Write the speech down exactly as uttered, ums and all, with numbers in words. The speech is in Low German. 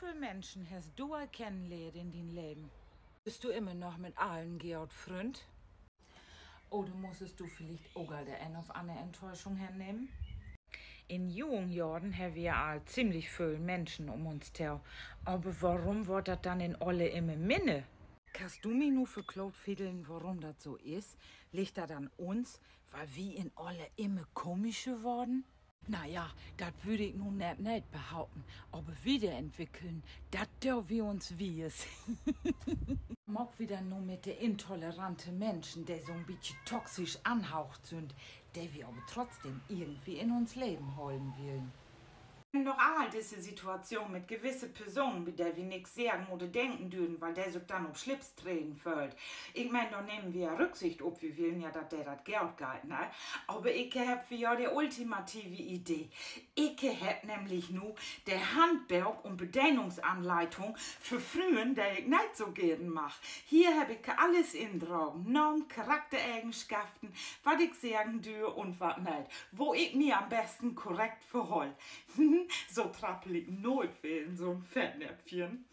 Veel Minschen hest du al kennenlehrt in dien Leven? Büst du immer noch mit allen good Fründ? Oder musstest du villicht ok al de een of anner Enttäuschung hennehmen? In jungen Johren hebbt wi al ziemlich völ Minschen üm uns to. Aver worüm word dat denn in Oller immer minner? Kannst du mi nu verkloot fiddeln, worüm dat so is? Liggt dat an uns, wiel wi in Oller immer komischer worden? Na ja, dat würr ik nu net, net behaupten, aver wiederentwickeln, dat doot wi uns wiss. Maak wi denn nu mit de intolerante Minschen, de so'n bietje toxisch anhaucht sünd, de wi aver trotzdem irgendwie in uns Leven hollen willen? Noch all disse Situatschoon mit gewisse Personen, bi de wi nix seggen oder denken dürven, wiel de sük denn op Slips treden föhlt. Ik meen, dor nehmen wi ja Rücksicht op, wi willen ja, dat de dat good geiht, ne? Aver ik hebb för jo de ultimative Idee. Ik hebb nämlich nu de Handbook un Bedeenungsanleitung för Frünnen, de ik net so geern mag. Hier hebb ik allens indragen: Naam, Charakteregenschaften, wat ik seggen dür un wat net. Wo ik mi an'n besten korrekt verholl. So trappel ik nooit weer in so'n Fettnäpfchen.